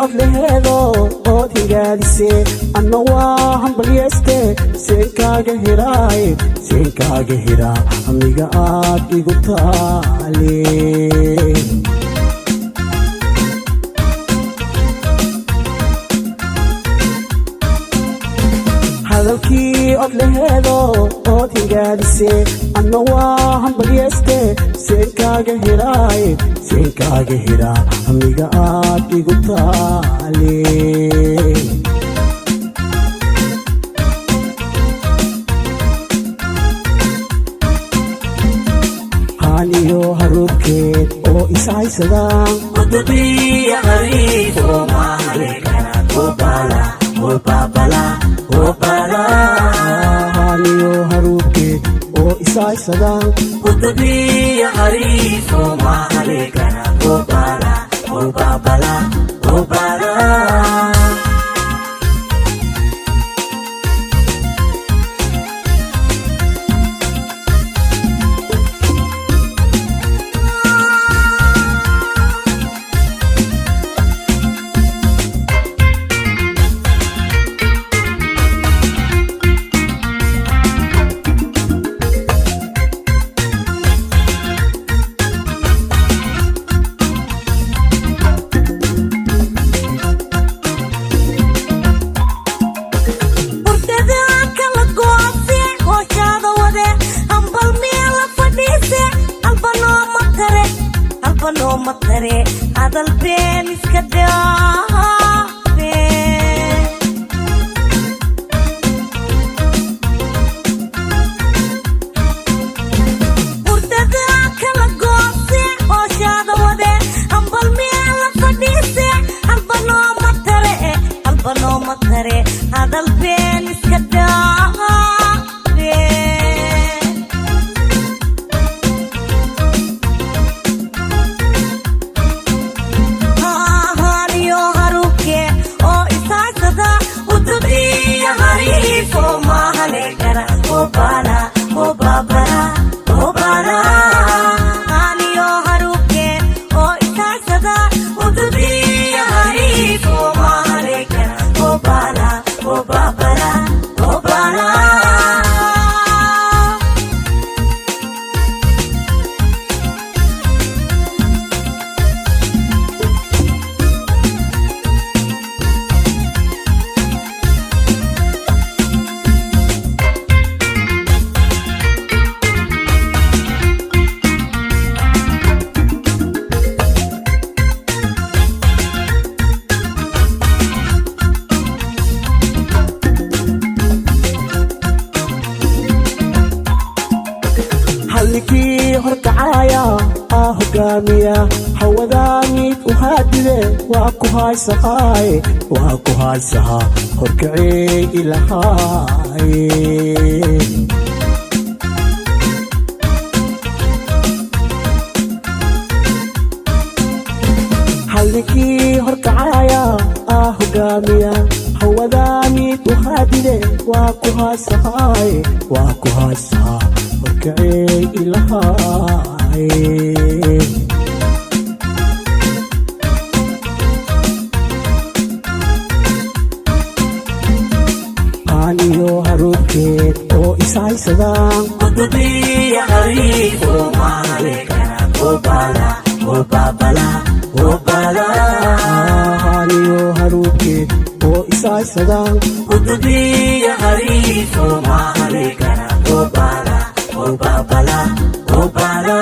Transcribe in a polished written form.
Od laheedo ood higaadise, anna waa hambalyeeste. Seenkaaga helaaye, seenkaaga helaa, amiga aad igu taale. Hadalkii od laheedo ood higaadise, anna waa hambalyeeste. Seenkaaga helaaye, seenkaaga helaa, amiga aad igu taale. Haaniyo haruubkeed oo ishaysadaan. Udubiya hariifo mahalekana obala obabala obala. Haaniyo haruubkeed oo ishaysadaan. Udubiya hariifo mahalekana obala obabala obala. Hurdada kala goose, hooshaada wade, hambal miya la fadhiise. Halba nooma tare, halba nooma tare, hadal been iska dhaafe. Hurdada kala goose, hooshaada wade, hambal miya la fadhiise. Halba nooma tare, halba nooma tare, hadal been iska dhaafe. Haaniyo haruubke oo isaagsada. Udubiya hariifo mahalekana obala obabala obala. Haaniyo haruubke oo isaagsada. Udubiya hariifo mahalekana obala obabala obala. Hallikii horkacaaya aa hogaamiya, hawadaa mid u haadide, waa ku haysahaaye, waa ku haysahaa, horkacee ilahaaye. Hallikii horkacaaya aa hogaamiya, hawadaa mid u haadide, waa ku haysahaaye, waa ku haysahaa, horkacee ilahaaye. Haaniyo haruubkeed oo ishaysadaan. Udubiya hariifo mahalekana obala obabala obala. Haaniyo haruubkeed oo ishaysadaan. Udubiya hariifo mahalekana obala obabala obala.